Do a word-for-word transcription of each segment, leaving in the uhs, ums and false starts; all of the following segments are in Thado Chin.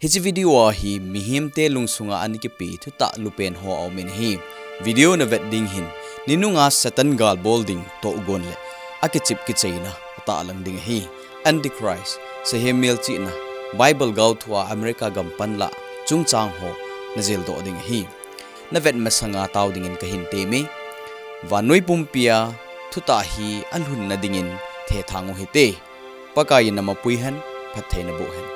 Hiche video a hi mihemte lungsunga ana kipe thutah lupen ho aumin ahi. Video navet ding hin, ninunga Satan gal bol ding tohgon le akichep kicheina atahlang ding ahi. Antichrist, sahem melchihna, Bible gaothua America gampan lah chungchang ho najildoh ding ahi. Navet masanga tao dingin kahin teme. Vannoi pumpia thutah hi alhunna dingin thethang uhite. Pakaiyin namapui hen, phattheina boh hen.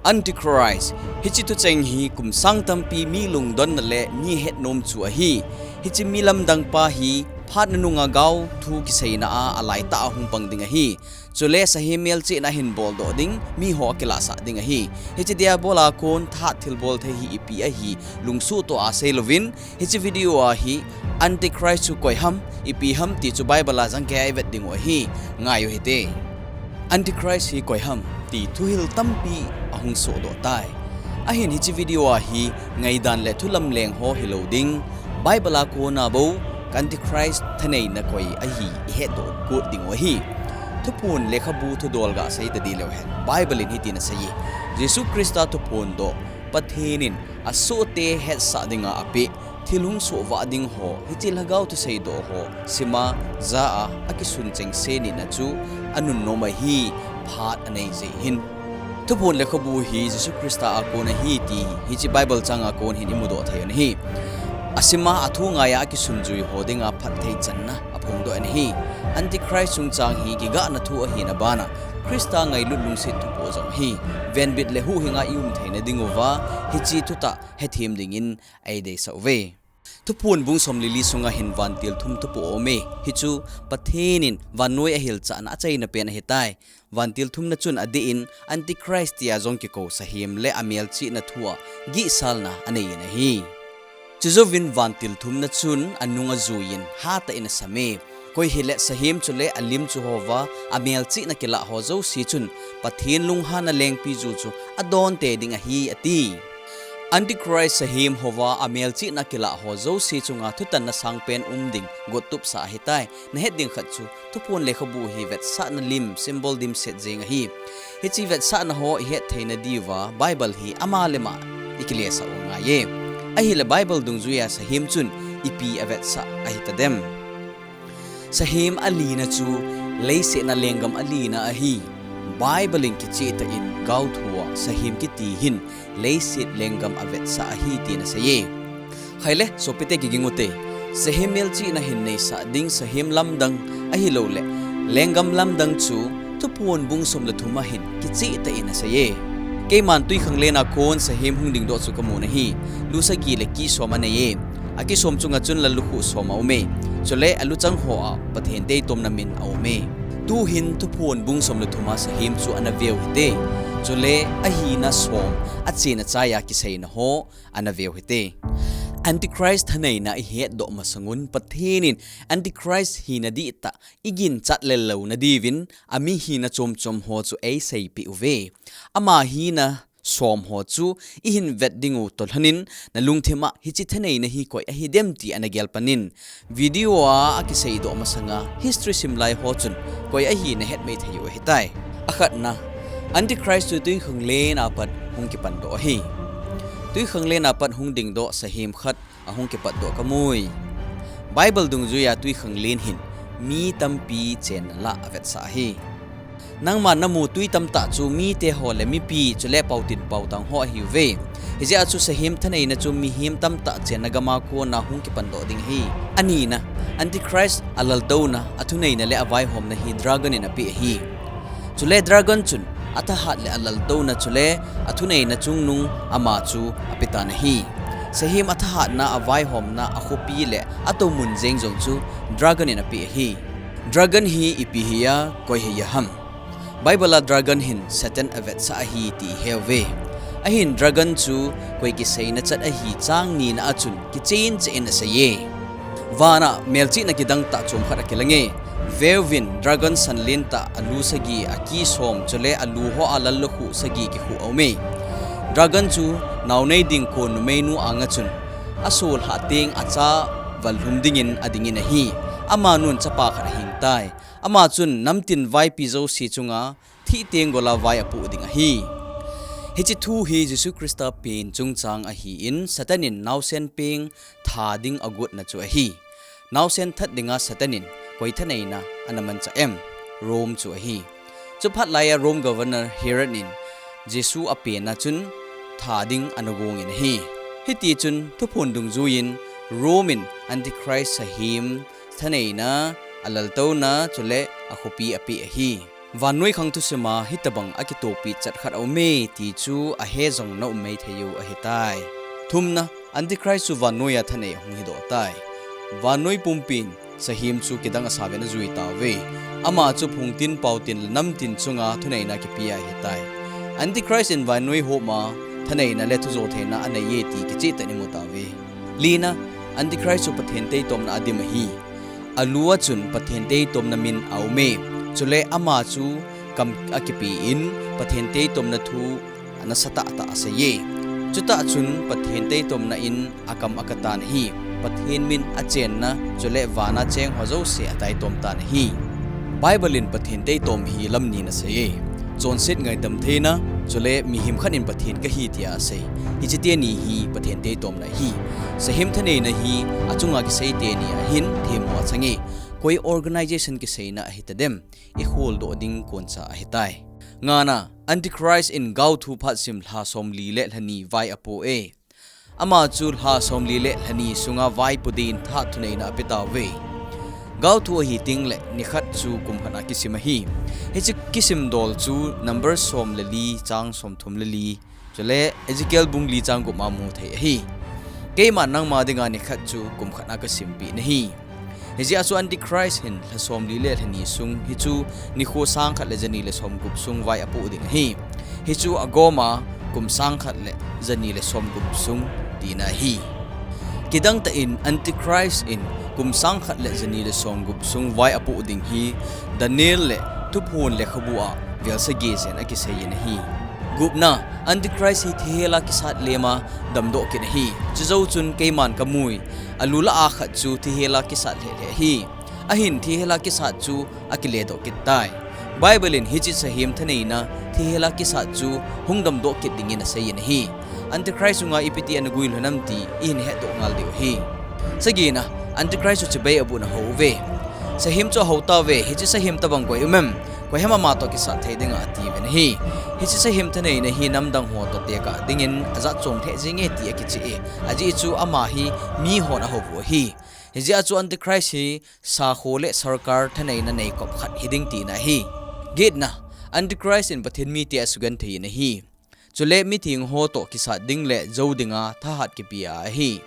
Antichrist, hiche thucheng hi kum sang tampi mi lungdonna le mi hetnom chu ahi. Hiche mi lamdang pa hi phat nanunga gaothu kiseina a alaitah a hung pang ding ahi. Chule sahem melchihna ahin boldoh ding, miho akilahsah ding ahi. Hiche diabol a kon thahat thilbol thei hi ipi ahi, lungsuhtoh a seilouvin, hiche video a hi Antichrist chu koiham, ipi ham ti chu Bible a jangkeiya ivet dingu ahi, ngai uhite. Antichrist hi koiham ti thuhil tampi ahung sohdoh tai. Ahin hiche video a hi ngaidan le thulamleng ho hilou ding, Bible a kona bou Antichrist thaneina koi ahi ihetdoh got dingu ahi. Thuphon lekhabu thudol gasei tadih leu hen, Bible in hitin aseiye, Jesu Christa thuphondoh Pathen in asohte hetsah dinga apeh thil hung sohvah ding ho, hiche lhagao thuseidoh ho sima, ja a, akisun chengse nina chu anunnom ahi, phat anei jeh hin. Thuphon lekhabu hi Jesu Christa a kon ahi ti hiche Bible changa kon hin imudoh thei u ahi. Asima athu ngaiya akisunjui ho dinga phattheichanna aphongdoh in ahi. Antichrist chungchang hi kigahna thu ahina bana Christa ngailut lungset thupoh jong ahi. Venbit le huhhinga ium theina dinguva hiche thutah hethem dingin eideisah uve. Thuphon bung somleli sunga hin vantil thum thupoh aume. Hichu Pathen in vannoi ahilchahna achaina pen ahitai. Vantil thumna chun adeh in Antichrist tia jong kikou sahem le amelchihna thua gihsalna aneiyin ahi. Chujouvin vantil thumna chun anung ajuiyin hatah in asame. Koi hile sahem chule alim chu hova amelchihna kilah ho jouse chun Pathen lunghanna lengpiju chu adonte ding ahi ati. Antichrist sahem hova amelchihna kilah ho jouse chunga thutanna sangpen um ding gottupsa ahitai. Nahet ding khat chu Thuphon lekhabu hi vetsahna lim, symbol dimset jeng ahi. Hiche vetsahna ho ihet theina diuva Bible hi ama le ama ikilesah u angaiye. Ahile Bible dungjuiya sahem chun ipi avetsah ahitadem? Sahem alina chu leiset a lenggam alina ahi. Bible in kichehtah in gaothua sahem kiti hin leiset lenggam avetsah ahi tin aseiye. Khaile, sopite kiging ute. Sahem melchihna hin neisah ding sahem lamdang ahiloule lenggam lamdang chu Thuphon bung som le thum a hin kichehtah in aseiye. Keiman twikhanglen a kon sahem hung dingdoh chu kamun ahi. Lu sagi le ki som aneiye. Akisom chunga chun lallukhuh som aume. Chule aluchang hoa Pathen deitomna min aume. Tuhin Thuphon bung som le thum a sahem chu anaveu hite. Chule ahina som, achena chaiya kiseina ho anaveu hite. Antichrist thaneina ihetdoh masangun Pathen in Antichrist hina dihtah iginchat lel louna diuvin amihina chomchom ho chu eiseipeh uve. Ama hina som ho chu ihin vet dingu toh lhonin nalungthima hiche thaneina hi koi ahidem ti anagel panin. Video a akiseidoh masanga history simlai ho chun koi ahi nahetmai thei u ahitai. Akhatna, Antichrist chu twikhanglen a pat hung kipandoh ahi. Twikhanglen a pat hung dingdoh sahem khat ahung kipatdoh kamui. Bible dungjuiya twikhanglen hin mi tampi chenna lah avetsah ahi. Nangman namu twi tamtah chu miteho le mipi chule paotin paotang ho ahiuve. Hijeh a chu sahem thaneina chu mihem tamtah chenna gama kona hung kipandoh ding ahi. Anina, Antichrist alaltouna, athuneina le avaihomna hi dragon in apeh ahi. Chule dragon chun athahat le alaltouna chule athuneina chungnung ama chu apetan ahi. Sahem athahatna, avaihomna, akhopi le atoumun jeng jong chu dragon in apeh ahi. Dragon hi ipi hiya, koi hiya ham? Bible a dragon hin Satan avetsah ahi ti iheuve. Ahin dragon chu koi kiseina chat ahi chang nina a chun kichen cheh in aseiye. Vana melchihna kidangtah chomkhat akilange. Veuvin, dragon sanlentah alu sagi, aki som chule alu hoa lallukhuh sagi kikhuh aume. Dragon chu naonei ding kon numeinu anga chun Asolhah teng acha vallhum dingin adingin ahi. Amanun chapa khat ahing tai. Ama chun namtin vaipi jouse chunga thih teng gola vai apoh ding ahi. Hiche thu hi Jesu Christa pen chungchang ahin, Satan in naosen peng tha ding agotna chu ahi. Naosen that dinga Satan in koi thaneina ana manchah em? Rome chu ahi. Chuphat laiya Rome Governor Herod in Jesu apenna chun tha ding ana gongin ahi. Hitichun thuphon dungjuiyin Rome in Antichrist sahem thaneina, alaltouna chule akhopi apeh ahi. Vannoi khang thusima hitobang akitopichat khat aume ti chu ahe jong na um maithei u ahitai. Thumna, Antichrist chu vannoiya thanei ahung hidoh tai. Vannoi pumpin sahem chu kidang asauvin ajui tauve. Ama chu phungtin, paotin le namtin chunga thuneina kipea ahitai. Antichrist in vannoi homa thaneina le thujotheina aneiye ti kichehtah in imu tauve. Lina, Antichrist chu Pathen teitomna adim ahi. Alua chun Pathen teitomna min aume. Chule ama chu kam akipen Pathen teitomna thu nasatah tah aseiye. Chutah chun Pathen teitomna in akam akatan ahi. Pathen min achenna chule vana chengho jouse ataitom tan ahi. Bible in Pathen teitom hi lam ni in aseiye. Chonset, ngaidam theina, chule mihem khat in Pathen kahi tia asei. Hiche teni hi Pathen teitomna ahi. Sahem thaneina hi achunga kisei teni ahin themmo achange. Koi organization kiseina ahitadem, ikholdoh ding koncha ahitai. Ngana, Antichrist in gaothu phatsim lha somli le lhani vai apoh e. Ama chu lha somli le lhani sunga vaipo din thahat thuneina apetauve. Gaothu ahi tengle nikhat chu kum khatna kisim ahi. Hiche kisimdol chu Number som le li chang somthum le li, chule Ezekiel bung li chang gup ma muthei ahi. Keiman nangma dinga nikhat chu kum khatna kasimpeh nahi. Hijeh a chu Antichrist hin lha somli le lhani sung, hichu nikho sangkhat le jani le somgup sung vai apoh ding ahi. Hichu agoma kum sangkhat le jani le somgup sung tina ahi. Kidangtah in Antichrist in kum sangkhat le jani le somgup sung vai apoh ding hi Daniel le Thuphon lekhabu a vel sagi jen akiseiyin ahi. Gupna, Antichrist hi thihela kisat lema damdoh kit ahi. Chujou chun keiman kamui, alu lah a khat chu thihela kisat lhehlheh ahi. Ahin thihela kisat chu akiledoh kit tai. Bible in hiche sahem thaneina thihela kisat chu hung damdoh kit dingin aseiyin ahi. Antichrist chunga ipiti ana guilhon am ti ihin hetdoh ngal diu ahi. Sagina, Antichrist chu chibai abohna ahouve. Sahem chu ahou tauve, hiche sahem tobang koi um em? Koiham ama toh kisat thei dinga atiuvin ahi. Hiche sahem thaneina hi namdang ho toh tekah dingin ajat chom lheh jenge ti akicheh e. Ajeh chu ama hi mihon ahou u ahi. Hijeh a chu Antichrist hi sakho le sorkar thaneina neikop khat hiding tina ahi. Getna, Antichrist in Pathen mite asugenthei in ahi. Chule mitheng ho toh kisat ding le jou dinga thahat kipea ahi.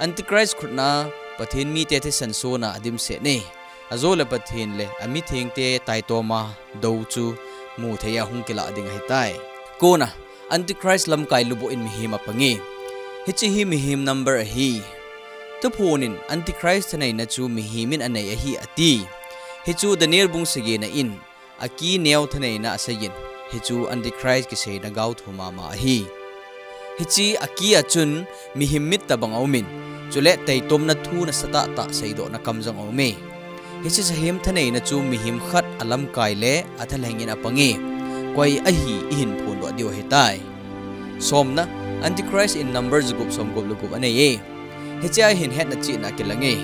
Antichrist khutna Pathen mite thisan sona adimset e. Ajole Pathen le amithengte taitoma dou chu mutheiya hung kilah ding ahitai. Kona, Antichrist lamkai lubuh in mihem apange. Hiche hi mihem number ahi. Thuphon in Antichrist thaneina chu mihem in anei ahi ati. Hichu Daniel bung sagina in aki neo thaneina aseiyin, hichu Antichrist kiseina gaothu mama ahi. Hiche aki a chun mihem mit tobang aumin, chule taitomna thu nasatah tah seidohna kam jong aume. Hiche sahem thaneina chu mihem khat alamkai le athalheng in apange. Koi ahi ihin phondoh diu ahitai. Somna, Antichrist in number jagup somgup le gup aneiye. Hichea hin hetna chihna akilange.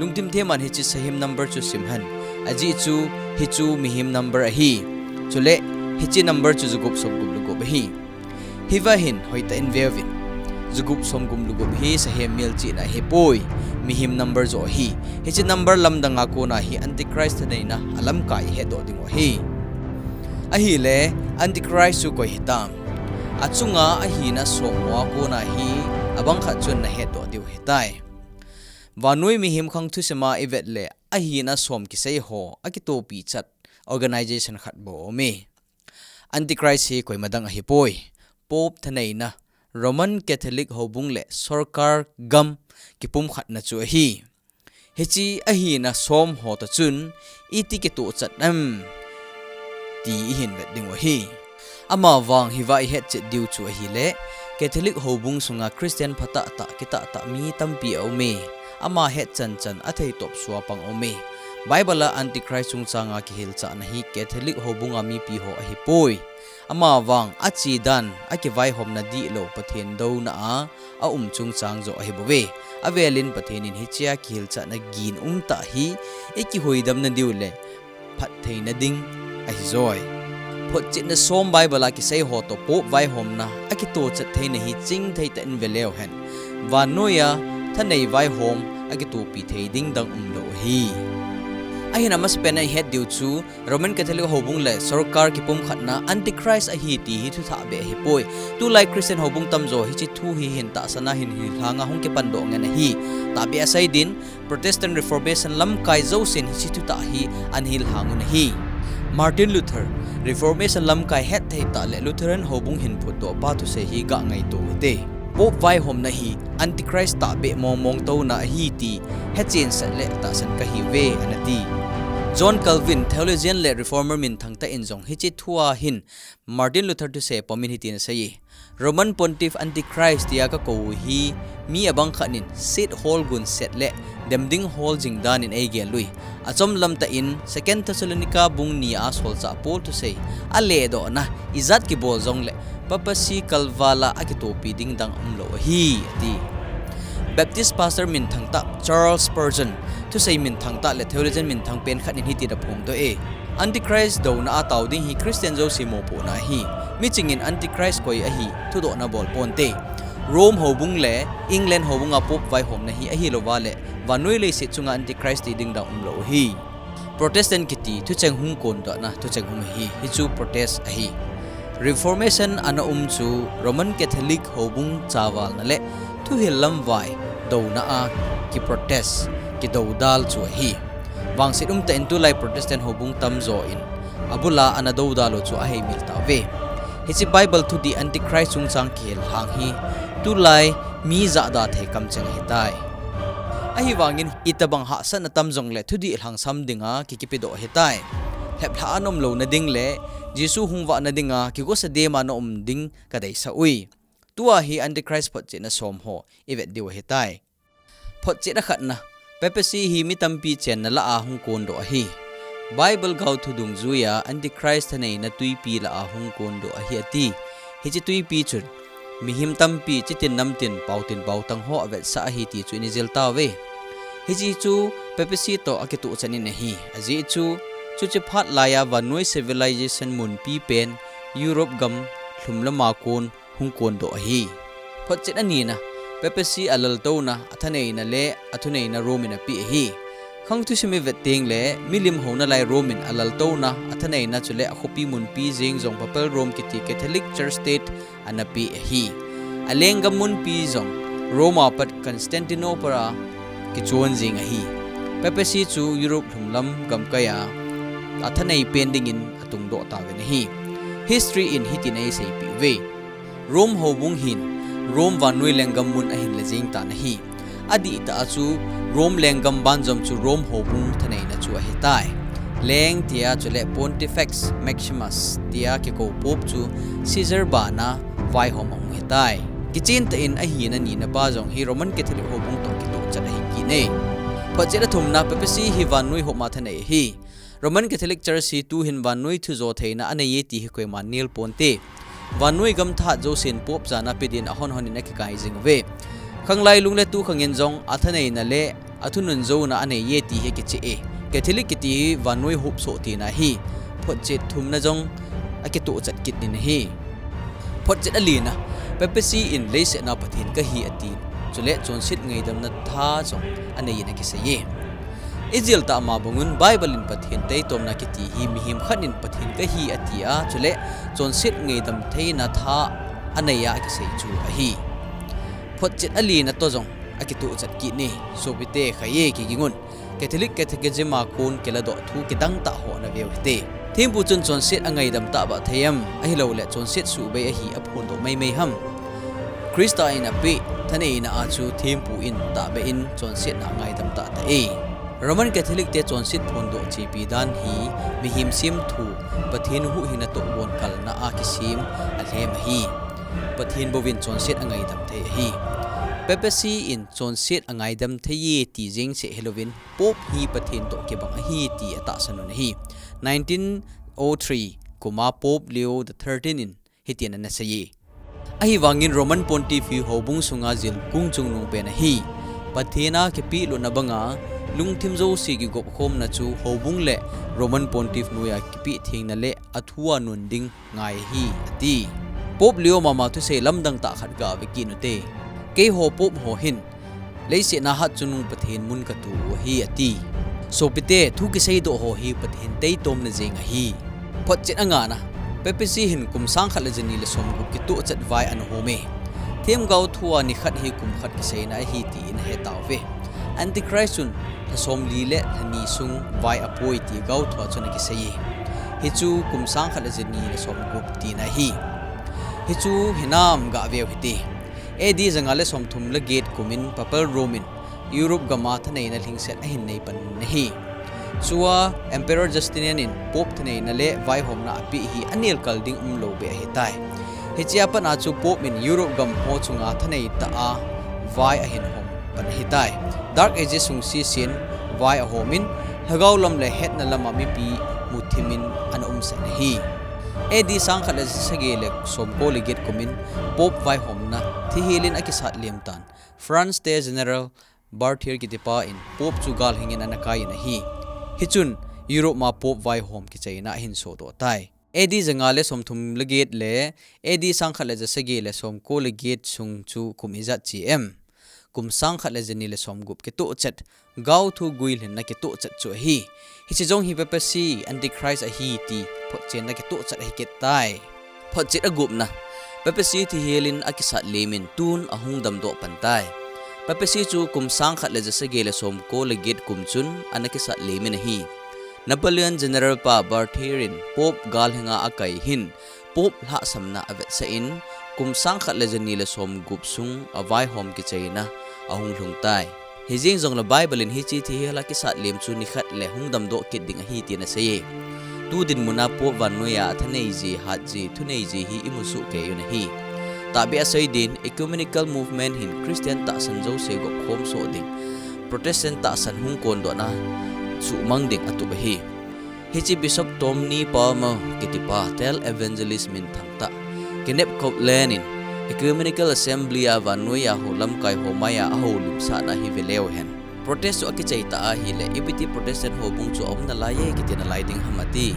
Lungthim theman hiche sahem number chu simhen. Ajeh chu hichu mihem number ahi. Chule hiche number chu jagup somgup le gup ahi. Hiva hin hoitah in veuvin. Jagup somgup le gup hi sahem melchihna ahipoi. Mihem number joh ahi. Hiche number lamdanga kona hi Antichrist thaneina alamkai ihetdoh dingu ahi. Ahile Antichrist chu koi hitam? Achunga ahina somhoa kona hi abang khat chun nahetdoh diu ahitai. Vannoi mihem khang thusima ivet le ahina som kiseiho akitopichat organization khat bou aume. Antichrist hi koima dang ahipoi. Pope thaneina, Roman Catholic houbung le sorkar gam kipumkhatna chu ahi. Hiche ahina somho toh chun iti kitohchat em ti ihin vet dingu ahi. Amavang hiva ihetchet diu chu ahile, Catholic houbung sunga Christian phatah tah, kitah tah mi tampi aume. Ama het chan chan athei top sua pang aume. Bible a Antichrist chungchanga kihilchahna hi Catholic houbunga mipi ho ahipoi. Amavang achidan, akivaihomna dihlou Pathen douna a aum chungchang joh ahibouve. Avelin Pathen in hichea kihilchahna gin umtah hi ikihuidamna diu le phattheina ding ahijoi. Photchetna som Bible a kisei ho toh Pope vaihomna akitochat theina hi chingthei tah in veleu hen. Vannoiya thanei vaihom akitopi thei ding dang umlou ahi. Ahin amasapen a ihet diu chu Roman Catholic houbung le sorkar kipumkhatna Antichrist ahi ti hi thuthah beh ahipoi. Tulai Christian houbung tamjo hiche thu hi hin tahsan a hin hilhanga hung kipandoh ngen ahi. Tahbeh a seidin, Protestant Reformation lamkai jousen hiche thutah hi ana hilhang un ahi. Martin Luther, Reformation lamkai hetthei tah le Lutheran houbung hin phutdohpa thusei hi gah ngaito uhite. Pope vaihomna hi Antichrist tahbeh mongmong touna ahi ti hechensah le tahsan kahiuve, anati. John Calvin, theologian le reformer minthangtah in jong hiche thua hin Martin Luther thusei pomin hitin aseiye, Roman Pontiff Antichrist tia kakou u hi mi abang khat in seat holgun set le demding hol jing danin eigel ui. Achomlam tah in Second Thessalonica bung ni a solchah Paul thusei aledohna ijat kibol jongle papacy kalval a akitopi ding dang umlou ahi, ati. Baptist pastor minthangtah Charles Spurgeon, thusei minthangtah le theologian minthang pen khat in hitin aphongdoh e, Antichrist douna a tao ding hi Christian jouse mopohna ahi. Miching in Antichrist koi ahi thudohna bol ponte. Rome houbung le England houbunga Pope vaihomna hi ahilouva le vannoi leiset chunga Antichrist ti ding dang umlou ahi. Protestant kiti thucheng hung kondohna thucheng um ahi, hichu protest ahi. Reformation ana um chu Roman Catholic houbung chavalna le thuhil lamvai douna a kiprotest, kidoudal chu ahi. Vangset umtah in tulai Protestant houbung tamjo in abula ana doudal u chu aheimil tauve. Hiche Bible thudih Antichrist chungchang kihilhang hi tulai mi jahda thei kamcheng ahitai. Ahivangin itobang hahsatna tam jongle thudih lhangsam dinga kikipedoh ahitai. Lheplhah a naum louna ding le Jesu hungvahna dinga kigosa dema naum ding kadeisah ui. Tua hi Antichrist photchetna som ho ivet diu ahitai. Photchetna khatna, Papacy hi mi tampi chenna lah a hung kondoh ahi. Bible gaothu dungjuiya Antichrist thaneina twipi lah a hung kondoh ahi ati. Hiche twipi chun mihem tampi chitin namtin, paotin paotang ho avetsah ahi ti chu ina jil tauve. Hiche chu Papacy toh akitohchan in ahi. Ajeh chu, chuche phat laiya vannoi civilization munpi pen Europe gam lhumlama kon hung kondoh ahi. Photchet anina, Papacy alaltouna, athaneina le athuneina Rome in apeh ahi. Khang thusim ivet tengle milim houna lai Rome in alaltouna, athaneina chule akhopi munpi jeng jong Papal Rome kiti Catholic Church State ana peh ahi. Alenggam munpi jong Rome a pat Constantinople a kichon jeng ahi. Papacy chu Europe lhumlam gamkaiya athanei pen dingin atungdoh tauvin ahi. History in hitin eiseipeh uve. Rome houbung hin Rome vannoi lenggam mun ahin le jeng tan ahi. Adihtah a chu Rome lenggam banjom chu Rome houbung thaneina chu ahitai. Leng tia chule Pontifex Maximus tia kikou Pope chu Caesar bana vaihom ahung hitai. Kichentah in ahina nina pa jong hi Roman Catholic houbung toh kitohchat ahi kit e. Photchet athumna, Papacy hi vannoi hopma thanei ahi. Roman Catholic Church hi tuhin vannoi thujo theina aneiye ti hi koiman nel ponte. Vannoi gam thahat jousen Pope jana pe din ahon hon in akikai jing uve. Khanglai lung le tukhang in jong athaneina le athunun jouna aneiye ti hi akicheh e. Catholic kiti hi vannoi hopsoh tina ahi. Photchet thumna jong akitohchat kit nin ahi. Photchet alina, Papacy in leiset a Pathen kahi atin, chule chonset ngaidamna tha jong aneiyin akiseiye. Ijil tah ma bangun Bible in Pathen taitomna kiti hi mihem khat in Pathen kahi atia, chule chonset ngaidam theina tha aneiya akisei chu ahi. Photchet alina toh jong akitohchat kit e, sopite, khaiye kigingun. Catholic Catechism a kon kiladoh thu kidangtah ho naveu hite. Thempu chun chonset angaidam tahbeh thei em, ahilouleh chonset suhbei ahi aphondoh maimai ham? Christa in apeh thaneina a chu thempu in tahbeh in chonsetna angaidam tahtah e. Roman Catholic te chonset phondoh chepi dan hi mihem semthu Pathen huhhingna toh bonkalna a kisem alhem ahi. Pathen bouvin chonset angaidam thei ahi. Papacy in chonset angaidam thei e ti jeng seh hilouvin, Pope hi Pathen toh kibang ahi ti atahsan un ahi. Nineteen oh three kuma Pope Leo the thirteenth in hitin ana seiye. Ahivangin Roman Pontiff hi houbung sunga jilkung chungnung pen ahi. Pathen a kipehlutna banga lungthim jouse kigop khomna chu houbung le Roman Pontiff noiya kipeh thengna le athu a nun ding ngai ahi, ati. Pope Leo mama thusei lamdang tah khat gave kit ute. Keiho Pope ho hin leiset a hatchungnung Pathen mun katu u ahi, ati. Sopite, thu kiseidoh ho hi Pathen taitomna jeng ahi. Photchet angana, Papacy hin kum sang khat le jani le somgup kitohchet vai ana home. Themgao thua nikhat hi kum khat kiseina ahi tin ahe tauve. Antichrist chun lha somli le lha ni sung vai apoi ti gao thua chun akiseiye. Hichu kum sang khat le jani le somgup tina ahi. Hichu hinam gaveu hite. A D janga le somthum le get kumin Papal Rome in Europe gama thaneina lhingset ahin neipan ahi. Chua Emperor Justinian in Pope thaneina le vaihomna apeh hi anelkal ding umlou beh ahitai. Hichea pat a chu Pope in Europe gam ho chunga thanei tah a vai ahin hom pan ahitai. Dark Ages sung sisin vai ahomin, lhagao lam le hetna lama mipi muthimin ana umsah in ahi. A D sang khat le sagi le somko le get kumin Pope vaihomna thihelin akisat lemtan. France te General Berthier kitipa in Pope chu galhingin ana kaiyin ahi. Hichun Europe ma Pope vaihom kichaina ahin sodoh tai. A D janga le somthum le get le A D sang khat le jasagi le somko le get sung chu kum ijat chi em? Kum sang khat le jani le somgup kitohchet, gaothu guilhinna kitohchet chu ahi. Hiche jong hi Papacy, Antichrist ahi ti photchetna kitohchet ahi kit tai. Photchet agupna, Papacy thihelin akisat lemin tun ahung damdoh pan tai. Papacy chu kum sang khat le jasagi le somko le get kum chun ana kisat lemin ahi. Napoleon General pa Berthier in Pope galhinga akai hin Pope lhahsamna avetsah in kum sang khat le jani le somgup sung avaihom kichaina ahung lhung tai. Hijeng jongle Bible in hiche thihel a kisat lem chu nikhat le hung damdoh kit ding ahi tin aseiye. Tu dinmuna Pope vannoiya athanei ji, hat ji, thunei ji hi imusoh kei un ahi. Tahbeh a sei din, ecumenical movement hin Christian tahsan jouse gopkhom soh ding, Protestant tahsan hung kondohna suhmang ding atup ahi. Hiche Bishop Tommy Palmer kitipa televangelist minthang tah, Kenneth Copeland in Ecumenical Assembly a vannoiya hou lamkai ho maiya ahoulimsahna hi veleu hen. Protest chu akichai tah ahile, ipi ti Protestant houbung chu aum nalaiye kiti nalai ding ham ati.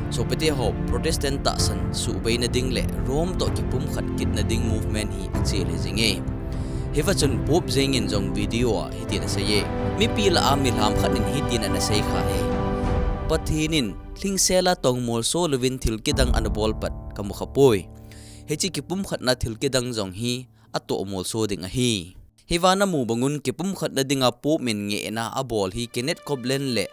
Sopite ho, Protestant tahsan suhbeina ding le Rome toh kipumkhat kitna ding movement hi achel hijinge. Hiva chun Pope jengin jong video a hitin aseiye. Mipi lah a milham khat in hitin ana seikha e. Pathen in lhingsel a tongmolso louvin thil kidang ana bol pat kamu khapoi. Hiche kipumkhatna thil kidang jong hi atohmolso ding ahi. Hiva namu bangun kipumkhatna dinga Pope min ngehna abol hi Kenneth Copeland le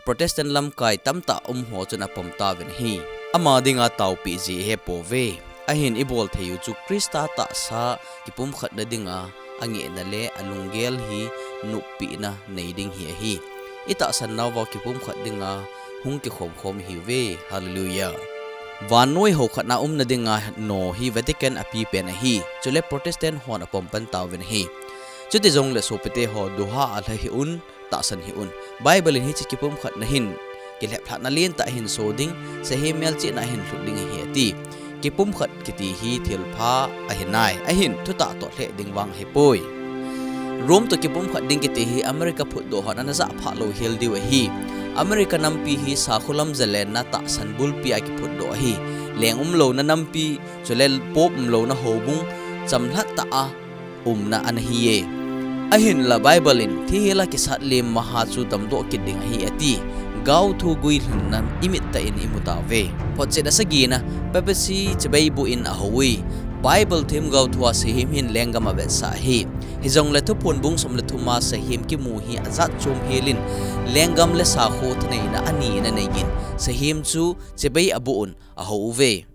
Protestant lamkai tamtah um ho chun apom tauvin ahi. Ama dinga taopeh ji ihepouve. Ahin ibol thei u chu Christa tahsa kipumkhatna dinga angehna le alunggel hi noppehna nei ding hi ahi. Itahsan nauva kipumkhat dinga hung kikhomkhom ihiuve. Hallelujah. Vannoi houkhatna umna dinga no hi Vatican apipen ahi. Chule Protestant hon apom pan tauvin ahi. Chuti jongle sopite ho, duha alha hih un, tahsan hih un. Bible in hiche kipumkhatna hin kilheplhahna lentah ahin so ding, sahem melchihna ahin lhut ding ahi ati. Kipumkhat kiti hi thilpha ahinai, ahin thutah toh lheh ding vang ahipoi. Rome toh kipumkhat ding kiti hi America phutdoh hon ana jah phah lou hel diu ahi. America nampi hi sakho lam jalenna tahsan bulpi a kiphutdoh ahi. Leng umlouna nampi, chule Pope umlouna houbung chamlhat tah a umna ana hiye. Ahinla Bible in thihel a kisat lem maha chu damdoh kit ding ahi ati. Gaothu guilhinna imit tah in imu tauve. Photchet asagina, Papacy chibai boh in ahouve. Bible themgao thua sahem hin lenggam avetsah ahi. Hijongle Thuphon bung som le thum a sahem kimu hi ajat chom helin lenggam le sakho thaneina ani in aneiyin sahem chu chibai aboh un ahouve.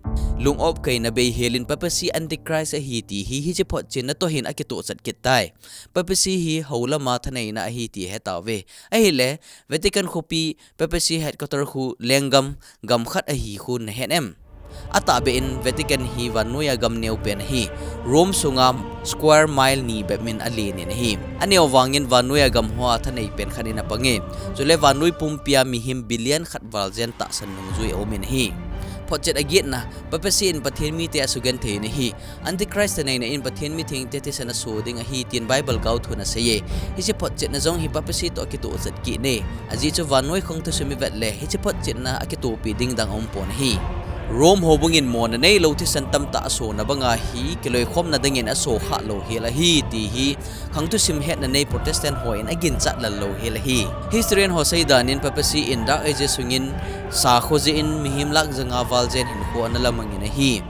Lung-op kaina bei helin Papacy Antichrist ahi ti hi hiche photchetna toh hin akitohchet kit tai. Papacy hi hou lama thaneina ahi ti hetauve. Ahile, Vatican khopi Papacy headquarter khu lenggam gam khat ahi khu nahet em? Atahbeh in Vatican hi vannoiya gam neopen ahi. Rome sunga square mile ni bep in alen in ahi. Aneo vangin vannoiya gam hoa thanei pen khat in apang e. Chule vannoi pumpia mihem billion khat val jen tahsan nungjui aum in ahi. Photchet agetna, Papacy in Pathen mite asugenthei in ahi. Antichrist thaneina in Pathen mithengte thisan aso ding ahi tin Bible gaothun asei e. Hiche photchetna jong hi Papacy toh akitohchet kit e. Ajeh chu vannoi khang thusim ivet le hiche photchetna akitohpi ding dang aumpon ahi. Rome houbung in mona neilou thisan tamtah asona banga hi kiloikhomna dingin aso khah louhel ahi ti hi khang thusim hetna nei Protestant hon aginchat lal louhel ahi. Historian ho seidan in Papacy in Dark Ages sungin sakho jeh in mihem lakh janga val jen hinkho analamang in ahi.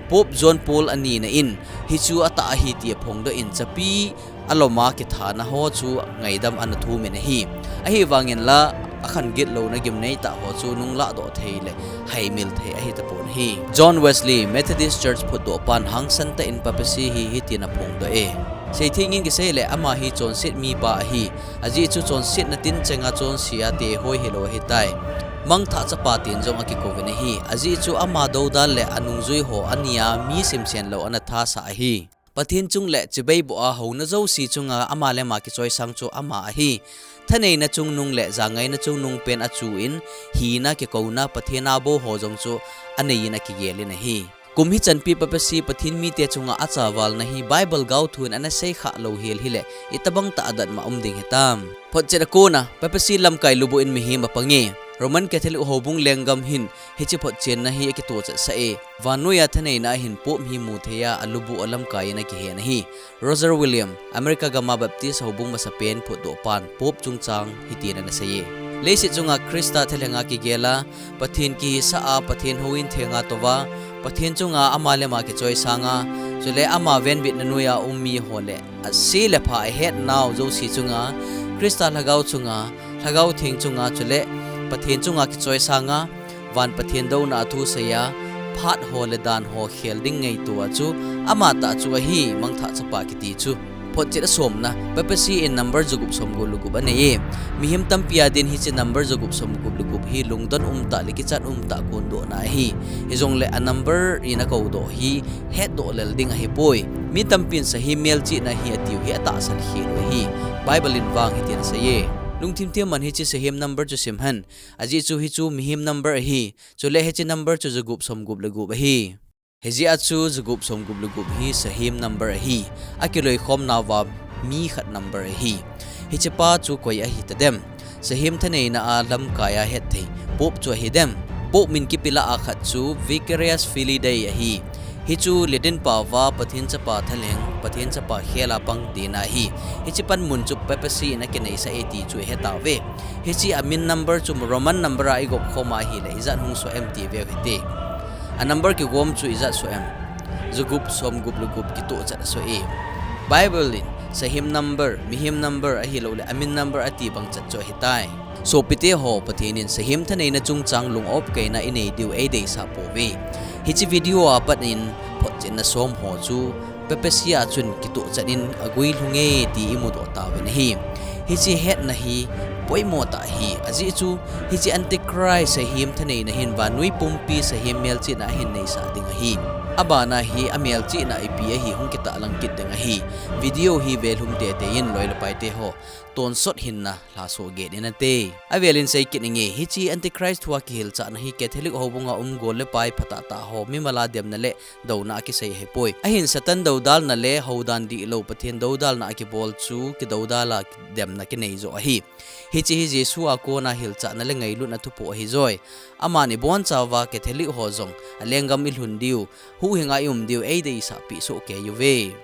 Pope John Paul anina in hichu atah ahi ti aphongdoh in chapi aloma kithana ho chu ngaidam anathum in ahi. Ahivangin la akhan gitlouna gimnei tah ho chu nunglahdoh thei le haimil thei ahitapon ahi. John Wesley, Methodist Church phutdohpan hangsan tah in Papacy hi hitin aphongdoh e. Seithengin kisei le ama hi chonset mipa ahi. Ajeh chu chonsetna tinchenga chonse a tehoi hilou ahitai. Mangthah chapa tin jong akikouvin ahi. Ajeh chu ama doudal le anungjui ho ania mi simsen lou anathasah ahi. Pathen chung le chibai boh a houna jouse chunga ama le ama kichoisang chu ama ahi. Thaneina chungnung le jangaina chungnung pen achuh in hina kikouna Pathen a bou ho jong chu anei in akigel in ahi. Kum hichanpi Papacy Pathen mite chunga achavalna hi Bible gaothun anasei khah louhel hile itobang tah adatmo um ding hitam. Photchet akona Papacy lamkai lubuh in mihem apang e. Roman Catholic houbung lenggam hin hiche photchenna hi akitohchet sah e. Vannoiya thaneina ahin Pope hi muthei a alubuh alamkai in akihen ahi. Roger Williams, America gama Baptist houbung masapen phutdohpan Pope chungchang hitin anasei e. Leiset chunga Christa thalhenga kigel a, Pathen kihisah a, Pathen houin thenga touva, Pathen chunga ama le ama kichoisanga, chule ama venbitna noiya um miho le ase le apha ahetnau jouse chunga, Christa Lhagao chunga, Lhagao Theng chunga, chule Pathen chunga kichoisanga, van Pathen douna a thuseiya, phat ho le dan ho khel ding ngaitoa chu, amatah chu ahi, mangthah chapa kiti chu. Photchet asomna, Papacy in number jagup somgup le gup anei e. Mihem tampi adin hiche number jagup somgup le gup hi lungdon umtah le kichat umtah kondohna ahi. Hijongle a number in akoudoh hi hetdoh lel ding ahipoi. Mi tampin sahem melchihna hi atiu hi atahsan khel u ahi. Bible in vang hitin asei e. Lungthim thim man hiche sahem number chu simhen. Ajeh chu hichu mihem number ahi. Chule hiche number chu jagup somgup le gup ahi. Hijeh a chu jagup somgup le gup hi sahem number ahi. Akiloikhomnauva mi khat number ahi. Hichepa chu koi ahitadem? Sahem thaneina a lamkai a hetthei Pope chu ahidem? Pope min kipelah a khat chu Vicarius Filii Dei ahi. Hichu Latin paova Pathen Chapa thalheng, Pathen Chapa khel a pang tina ahi. Hiche panmun chu Papacy in akineisah e ti chu ihetauve. Hiche amin number chu Roman number a igopkhom ahile ijat hung soh em ti veu hite. A number kigom chu ijat soh em? Jagup somgup le gup kitohchet asoh e. Bible in sahem number, mihem number ahiloule amin number ati bang chat chu ahitai. Sopite ho, Pathen in sahem thaneina chungchang lung opkaina inei diu eideisah pouve. Hiche video a pat in photchetna som ho chu Papacy a chun kitohchet in aguilhunge ti imudoh tauvin ahi. Hiche hetna hi poimo tah ahi, ajeh chu hiche Antichrist sahem thaneina hin vannoi pumpi sahem melchihna ahin neisah ding ahi. Abana hi amelchihna ipi ahi hung kitahlang kit ding ahi. Video hi velhum teitei in loi le paite ho, tonsot hinna lhasoh get in ate. Avelin seikit inge, hiche Antichrist thua kihilchahna hi Catholic houbunga um gol le pai phatah tah ho mimal a demna le douna a kisei ahipoi. Ahin Satan doudalna le houdan dihlou Pathen doudalna a kibol chu kidoudal a demna kinei joh ahi. Hiche hi Jesu a kona hilchahna le ngailutna thupoh ahijoi. Aman ibonchauva Catholic ho jong alenggam ilhun diu, huhhinga ium diu eideisahpeh sohkei uve.